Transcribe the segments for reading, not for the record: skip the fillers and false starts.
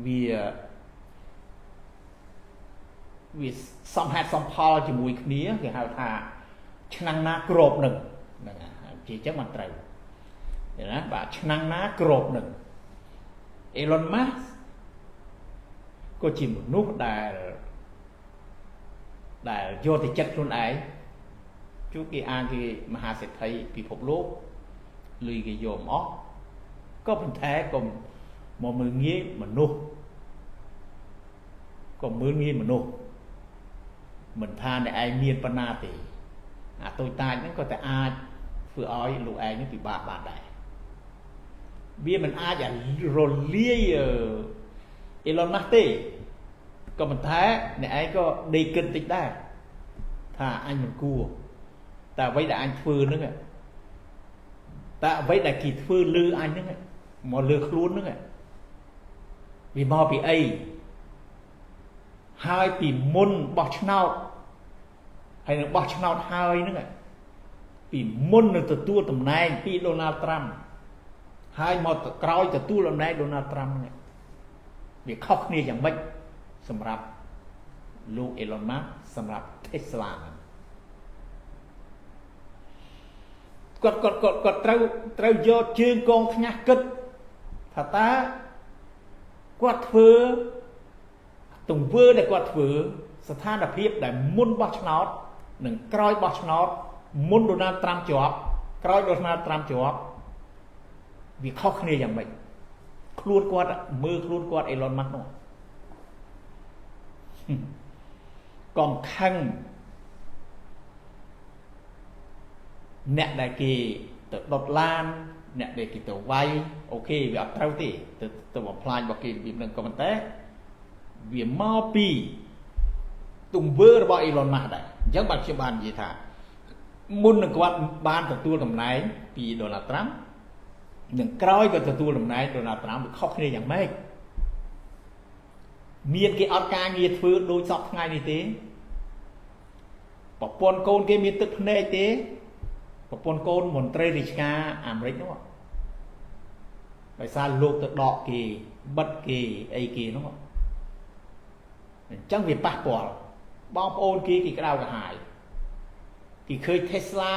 វាវាសំហេតុសំផលជាមួយគ្នាគេហៅថាឆ្នាំងណាក្របនឹងហ្នឹងនិយាយចឹងមិនត្រូវណាបាទឆ្នាំងណាក្របនឹង Elon Musk ក៏ជាមនុស្សដែលយកទៅចិត្តខ្លួនឯងជួគេអានគេមហាសេដ្ឋីពិភពលោកលុយគេយកមកអស់ក៏ប៉ុន្តែកុំមកមើលងាយមនុស្សកុំមើលងាយមនុស្សមិនថាអ្នកឯងមានប៉ុណ្ណាទេអាតូចតាចហ្នឹងក៏តែអាចធ្វើឲ្យលោកឯងនេះពិបាកបានដែរវាមិនអាចរលាយអេឡុនម៉ាស់ទេក៏ប៉ុន្តែអ្នកឯងក៏ដេកគិតតិចដែរថាអញមិនគួរតែអ្វីដែលអញធ្វើហ្នឹងតែអ្វីដែលគេធ្វើលើអញហ្នឹងមកលើខ្លួនហ្នឹងវាមកពីអីហើយពីមុនបោះឆ្នោតហើយនឹងបោះឆ្នោតហើយហ្នឹងពីមុននឹងទទួលតំណែងពីដូណាល់ត្រាំហើយមកក្រោយទទួលតំណែងដូណាល់ត្រាំហ្នឹងវាខុសគ្នាយ៉ាងម៉េចសម្រាប់លោកអេឡុនម៉ាស់សម្រាប់ Tesla ហ្នឹងគាត់គាត់គាត់គាត់ត្រូវត្រូវយកជើងកងថ្ងាសគិតថាតើគាត់ធ្វើទង្វើដែលគាត់ធ្វើស្ថានភាពដែលមុនបោះឆ្នោតនិងក្រោយបោះឆ្នោតមុនដូណាល់ត្រាំជាប់ក្រោយដូណាល់ត្រាំជាប់វាខុសគ្នាយ៉ាងម៉េចខ្លួនគាត់មើលខ្លួនគាត់អេឡុនម៉ាស់នោះកុំខឹងអ្នកដែលគេទៅដុតឡានអ្នកដែលគេទៅវាយអូខេវាអត់ត្រូវទេទៅបំផ្លាញរបស់គេរបៀបហ្នឹងក៏ប៉ុន្តែវាមកពីទង្វើរបស់អេឡុនម៉ាស់ដែរអញ្ចឹងបាទខ្ញុំបាននិយាយថាមុននឹងគាត់បានទទួលតំណែងពីដូណាល់ត្រាំនិងក្រោយក៏ទទួលតំណែងដូណាល់ត្រាំវាខុសគ្នាយ៉ាងម៉េចមានគេអត់ការងារធ្វើដូចសពថ្ងៃនេះទេប្រពន្ធកូនគេមានទឹកភ្នែកទេប្រពន្ធកូនមន្ត្រីរាជការអាមេរិកនោះដោយសារលោកទៅដកគេបិទគេអីគេនោះអញ្ចឹងវាប៉ះពាល់បងប្អូនគេគេក្តៅក្រហាយគេឃើញ Tesla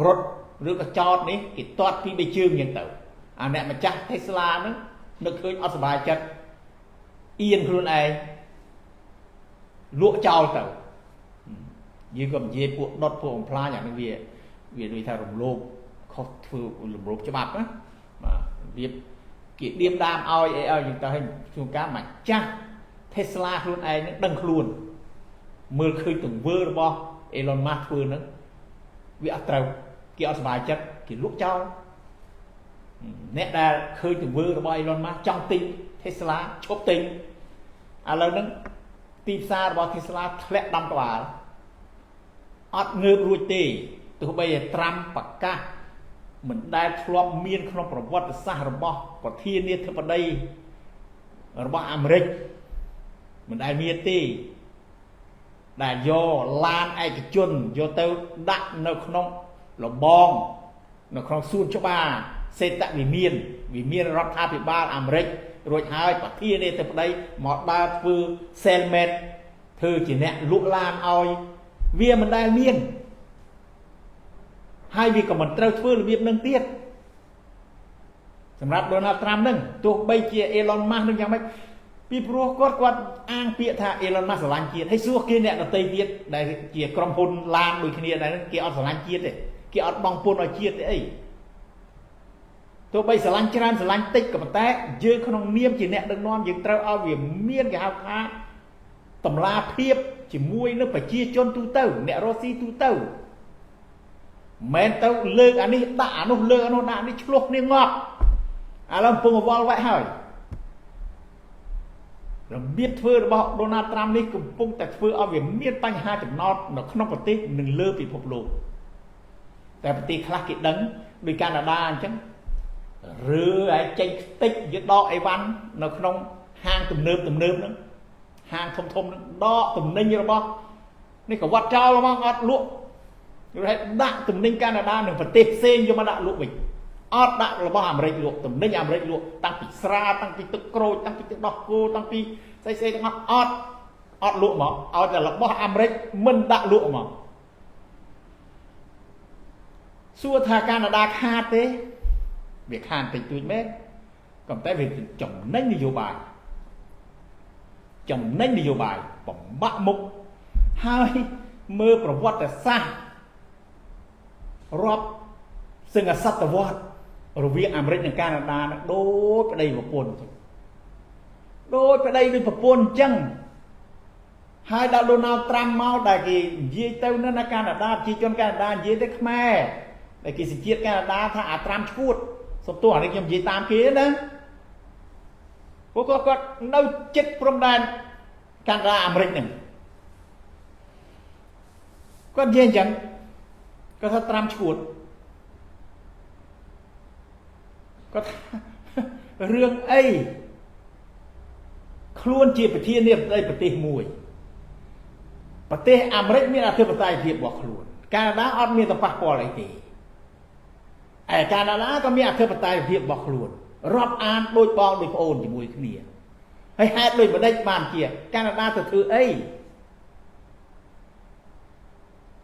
រត់ឬក៏ចតនេះគេទាត់ពីបីជើងអញ្ចឹងទៅអាអ្នកម្ចាស់ Tesla ហ្នឹងនឹកឃើញអត់សប្បាយចិត្តអៀនខ្លួនឯងលក់ចោលទៅយើងក៏និយាយពួកដុតពួកបំផ្លាញអានឹងវាដូចថារំលោភខុសធ្វើរំលោភច្បាប់ណាបាទវាគេឌៀមដាមឲ្យអីឲ្យយើងទៅឲ្យជួនកាលម្ចាស់ Tesla ខ្លួនឯងនឹងដឹងខ្លួនមើលឃើញទង្វើរបស់ Elon Musk ធ្វើហ្នឹងវាអត់ត្រូវគេអត់សប្បាយចិត្តគេលក់ចោលអ្នកដែលឃើញទង្វើរបស់ Elon Musk ចង់ទិញ Tesla ឈប់ទិញឥឡូវហ្នឹងទីផ្សាររបស់ Tesla ធ្លាក់ដំក្បាលអត់ងើបរួចទេទោះបីជាត្រាំប្រកាសមិនដែលធ្លាប់មានក្នុងប្រវត្តិសាស្ត្ររបស់ប្រធានាធិបតីរបស់អាមេរិកមិនដែលមានទេដែលយកឡានឯកជនយកទៅដាក់នៅក្នុងលបងនៅក្នុងសួនច្បារសេតវិមានវិមានរដ្ឋាភិបាលអាមេរិករួចហើយប្រធានាធិបតីមកដើរធ្វើ salesman ធ្វើជាអ្នកលក់ឡានឲ្យវាមិនដែលមានហើយវាក៏មិនត្រូវធ្វើរបៀបនឹងទៀតសម្រាប់ដូណាល់ត្រាំនឹងទោះបីជាអេឡុនម៉ាស់នឹងយ៉ាងម៉េចពីព្រោះគាត់អាងពាក្យថាអេឡុនម៉ាស់ស្រឡាញ់ជាតិហើយសួរគេអ្នកដទៃទៀតដែលជាក្រុមហ៊ុនឡានដូចគ្នាដែរគេអត់ស្រឡាញ់ជាតិទេគេអត់បង់ពន្ធឲ្យជាតិទេអីទោះបីស្រឡាញ់ច្រើនស្រឡាញ់តិចក៏ប៉ុន្តែយើងក្នុងនាមជាអ្នកដឹកនាំយើងត្រូវឲ្យវាមានគេហៅថាតម្លាភាពជាមួយនឹងប្រជាជនទូទៅអ្នករស់ស៊ីទូទៅមិនទៅលើកអានេះដាក់អានោះលើកអានោះដាក់នេះឆ្លោះគ្នាងាប់ឥឡូវកំពុងអវល់វែកហើយរបៀបធ្វើរបស់ដូណាល់ត្រាំនេះកំពុងតែធ្វើឲ្យវាមានបញ្ហាចំណោទនៅក្នុងប្រទេសនិងលើពិភពលោកតែប្រទេសខ្លះគេដឹងដោយកាណាដាអញ្ចឹងឬឲ្យចេញខ្ទេចយកដកអីវ៉ាន់នៅក្នុងហាងទំនើបហ្នឹងហាងធំហ្នឹងដកទំនិញរបស់នេះក៏វត្តចោលហ្មងអត់លក់ឬឲ្យដាក់ទំនិញកាណាដានិងប្រទេសផ្សេងយកមកដាក់លក់វិញ អត់ដាក់របស់អាមេរិកលក់ទំនិញអាមេរិកលក់តាំងពីស្រាតាំងពីទឹកក្រូចតាំងពីទឹកដោះគោតាំងពីស្អីស្អីទាំងអស់អត់អត់លក់មកឲ្យតែរបស់អាមេរិកមិនដាក់លក់មកសួរថាកាណាដាខាតទេវាខាតតិចតួចមែនក៏តែវាចំណេញនយោបាយចំណេញនយោបាយបំបាក់មុខហើយមើលប្រវត្តិសាស្ត្ររាប់សឹងសតវត្សរវាងអាមេរិកនិងកាណាដានឹងដូចប្តីប្រពន្ធអញ្ចឹងដូចប្តីដូចប្រពន្ធអញ្ចឹងហើយដល់ដូណាល់ត្រាំមកដែលគេនិយាយទៅនៅកាណាដាប្រជាជនកាណាដានិយាយទៅខ្មែរដែលគេសញ្ជាតិកាណាដាថាអាត្រាំឈួតសុំទោសអានេះខ្ញុំនិយាយតាមគេណាពួកគាត់នៅចិត្តព្រំដែនកាណាដាអាមេរិកហ្នឹងគាត់និយាយអញ្ចឹងគាត់ថាត្រាំឈួតគាត់ថារឿងអីខ្លួនជាប្រធានាធិបតីប្រទេសមួយប្រទេសអាមេរិកមានអធិបតេយ្យភាពរបស់ខ្លួនកាណាដាអត់មានតប៉ះពាល់អីទេឯកាណាដាក៏មានអធិបតេយ្យភាពរបស់ខ្លួនរាប់អានដូចបងដូចប្អូនជាមួយគ្នាហើយហេតុដូចម្ដេចបានជាកាណាដាទៅធ្វើអី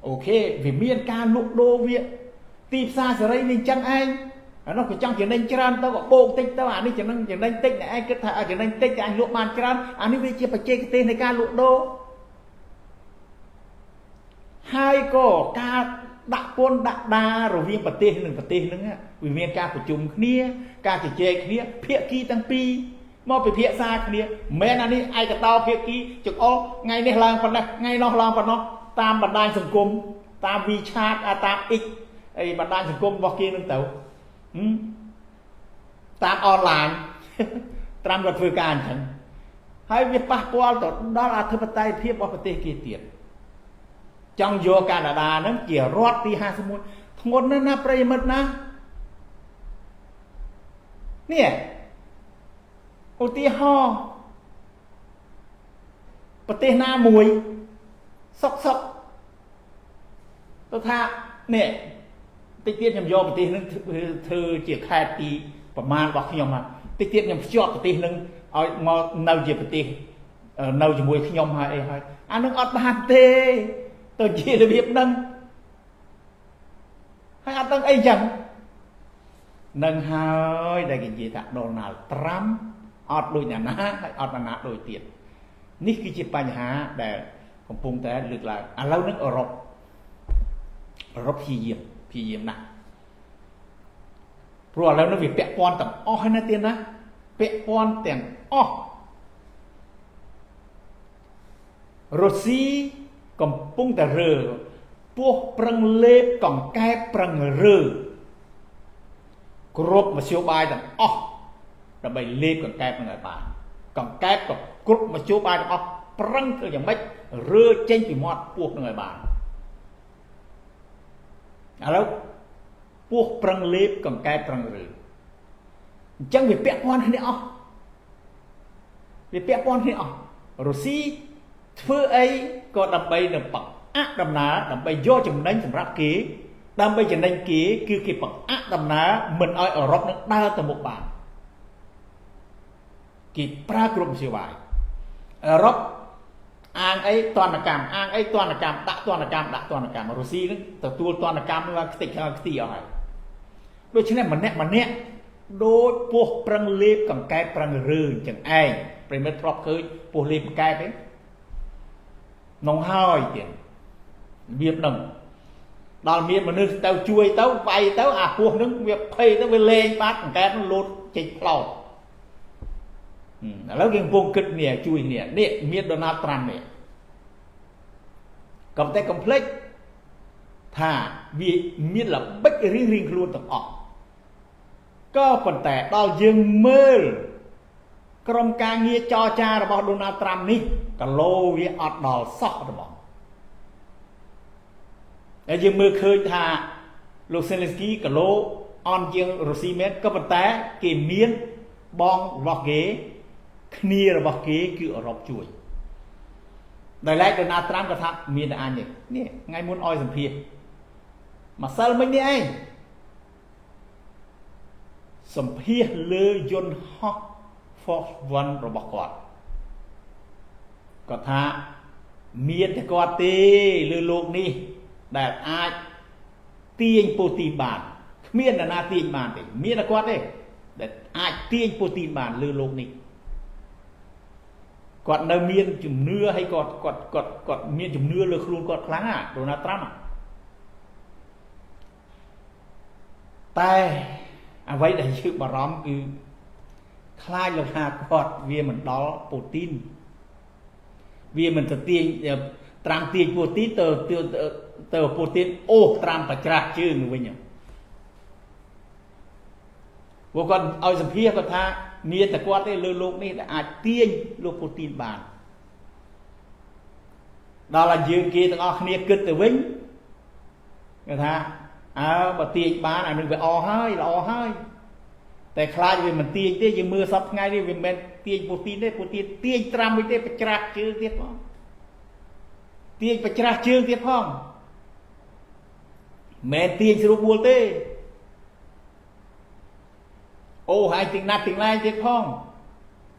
អូខេវាមានការលក់ដូរវាទីផ្សារសេរីនេះអញ្ចឹងឯងអានោះក៏ចង់ចំណេញច្រើនទៅក៏បូកតិចទៅអានេះចំណេញចំណេញតិចអ្នកឯងគិតថាចំណេញតិចតែអញលក់បានច្រើនអានេះវាជាបច្ចេកទេសនៃការលក់ដូរហើយក៏ការដាក់ពន្ធដាក់ដារវាងប្រទេសនិងប្រទេសហ្នឹងវាមានការប្រជុំគ្នាការជជែកគ្នាភាគីទាំងពីរមកពិភាក្សាគ្នាមិនមែនអានេះឯកតោភាគីចង្អុលថ្ងៃនេះឡើងប៉ុណ្ណេះថ្ងៃនោះឡើងប៉ុណ្ណោះតាមបណ្ដាញសង្គមតាម WeChat តាម X អីបណ្ដាញសង្គមរបស់គេនឹងទៅតាមអនឡាញត្រាំក៏ធ្វើការអញ្ចឹងហើយវាប៉ះពាល់ទៅដល់អធិបតេយ្យភាពរបស់ប្រទេសគេទៀតចង់យកកាណាដាហ្នឹងជារដ្ឋទី51ធ្ងន់ណាស់ណាប្រិយមិត្តណានេះឧទាហរណ៍ប្រទេសណាមួយសុកសុកទៅថានេះតិចទៀតខ្ញុំយកប្រទេសនឹងធ្វើជាខេត្តទីប្រមាណរបស់ខ្ញុំហ្នឹងតិចទៀតខ្ញុំភ្ជាប់ប្រទេសនឹងឲ្យមកនៅជាប្រទេសនៅជាមួយខ្ញុំហើយអីហើយអានឹងអត់បានទេទៅជារបៀបហ្នឹងហើយអត់ដឹងអីចឹងនឹងហើយដែលគេនិយាយថាដូណាល់ត្រាំអត់ដូចអ្នកណាហើយអត់អ្នកណាដូចទៀតនេះគឺជាបញ្ហាដែលកំពុងតែលើកឡើងឥឡូវនឹងអឺរ៉ុបព្យាយាមណាស់ព្រោះឥឡូវនេះវាពាក់ព័ន្ធទាំងអស់ហើយណាទៀតណាពាក់ព័ន្ធទាំងអស់រុស្ស៊ីកំពុងតែរើពោះប្រឹងលេបកង្កែបប្រឹងរើគ្រប់មធ្យោបាយទាំងអស់ដើម្បីលេបកង្កែបនឹងឲ្យបានកង្កែបក៏គ្រប់មធ្យោបាយទាំងអស់ប្រឹងធ្វើយ៉ាងម៉េចរើចេញពីមាត់ពោះនឹងឲ្យបានឥឡូវពោះប្រឹងលេបកង្កែបប្រឹងរើអញ្ចឹងវាពាក់ព័ន្ធគ្នាអស់វាពាក់ព័ន្ធគ្នាអស់រុស្ស៊ីធ្វើអីក៏ដើម្បីនឹងបង្អាក់ដំណើរដើម្បីយកចំណេញសម្រាប់គេដើម្បីចំណេញគេគឺគេបង្អាក់ដំណើរមិនឲ្យអឺរ៉ុបនឹងដើរទៅមុខបានគេប្រើគ្រប់មធ្យោបាយអឺរ៉ុបអាងអីទណ្ឌកម្មអាងអីទណ្ឌកម្មដាក់ទណ្ឌកម្មដាក់ទណ្ឌកម្មរុស្ស៊ីនឹងទទួលទណ្ឌកម្មនឹងខ្ទេចខ្ទីអស់ហើយដូច្នេះម្នាក់ម្នាក់ដូចពោះប្រឹងលេបកង្កែបប្រឹងរើអញ្ចឹងឯងប្រិមិត្តធ្លាប់ឃើញពោះលេបកង្កែបទេនងហើយទៀតរបៀបហ្នឹងដល់មានមនុស្សទៅជួយទៅវាយទៅអាពោះហ្នឹងវាភ័យទៅវាលែងបាត់កង្កែបហ្នឹងលោតចេញផ្លោតឥឡូវគេកំពុងគិតនេះជួយនេះនេះមានដូណាល់ត្រាំនេះក៏តែកុំភ្លេចថាវាមានល្បិចរៀងៗខ្លួនទាំងអស់ក៏ប៉ុន្តែដល់យើងមើលក្រុមការងារចរចារបស់ដូណាល់ត្រាំនេះគីឡូវាអត់ដល់សោះរបស់តែយើងមើលឃើញថាលោកសេលេនស្គីគីឡូអន់ជាងរុស្ស៊ីមែនក៏ប៉ុន្តែគេមានបងរបស់គេគ្នារបស់គេគឺអឺរ៉ុបជួយដោយឡែកដូណាល់ត្រាំក៏ថាមានតែអញទេនេះថ្ងៃមុនអោយសម្ភារម្សិលមិញនេះឯង សម្ភាសលើយន្តហោះ Force One របស់គាត់គាត់ថាមានតែគាត់ទេលើលោកនេះដែលអាចទាញពូទីនបានគ្មាននរណាទាញបានទេមានតែគាត់ទេដែលអាចទាញពូទីនបានលើលោកនេះគាត់នៅមានជំនឿហើយគាត់គាត់គាត់គាត់មានជំនឿលើខ្លួនគាត់ខ្លាំងណាដូណាល់ត្រាំតែអ្វីដែលយើងបារម្ភគឺខ្លាចលោកថាគាត់វាមិនដល់ពូទីនវាមិនទៅទាញត្រាំទាញពូទីនទៅទៅពូទីនអូសត្រាំបច្រាស់ជើងវិញព្រោះគាត់ឲ្យសម្ភាសគាត់ថាមានតែគាត់ទេលើលោកនេះដែលអាចទាញលោកពូទីនបានដល់ឲ្យយើងគេទាំងអស់គ្នាគិតទៅវិញគេថាអើបើទាញបានអានឹងវាអហើយល្អហើយតែខ្លាចវាមិនទាញទេយើងមើលសពថ្ងៃនេះវាមិនមែនទាញពូទីនទេពូទីនទាញត្រាំវិញទេបច្រាស់ជើងទៀតផងទាញបច្រាស់ជើងទៀតផងមិនទាញស្រួលបួលទេអូហើយទាំងណាត់ទាំងឡែងទៀតផង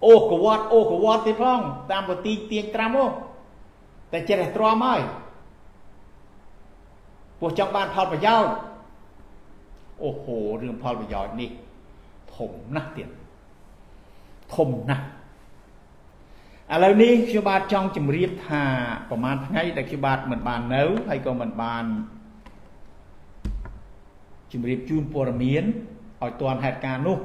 អូកវត្តអូកវត្តទៀតផងតាមពទីទាញត្រាំអូតែចិត្តតែទ្រាំហើយពោះចង់បានផលប្រយោជន៍អូហូរឿងផលប្រយោជន៍នេះធំណាស់ទៀតធំណាស់ឥឡូវនេះខ្ញុំបាទចង់ជម្រាបថាប្រហែលថ្ងៃដែលខ្ញុំបាទមិនបាននៅហើយក៏មិនបានជម្រាបជូនព័ត៌មានឲ្យទាន់ហេតុការណ៍នោះ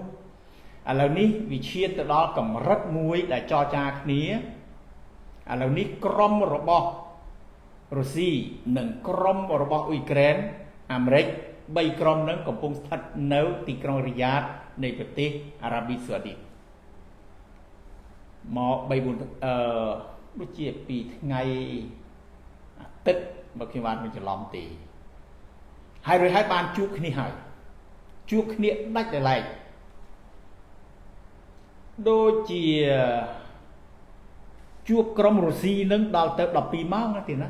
ឥឡូវនេះវាឈានទៅដល់កម្រិតមួយដែលចរចាគ្នាឥឡូវនេះក្រុមរបស់រុស្ស៊ីនិងក្រុមរបស់អ៊ុយក្រែនអាមេរិក3ក្រុមនឹងកំពុងស្ថិតនៅទីក្រុងរីយ៉ាតនៃប្រទេសអារ៉ាប៊ីសាអូឌីតមក3 4ដូចជាពីថ្ងៃអាទិត្យបើខ្ញុំបានមិនច្រឡំទេហើយរួចហើយបានជួបគ្នាហើយជួបគ្នាដាច់ដោយឡែកដូចជាជួបក្រុមរុស្ស៊ីនឹងដល់ទៅ12ម៉ោងណាទៀតណា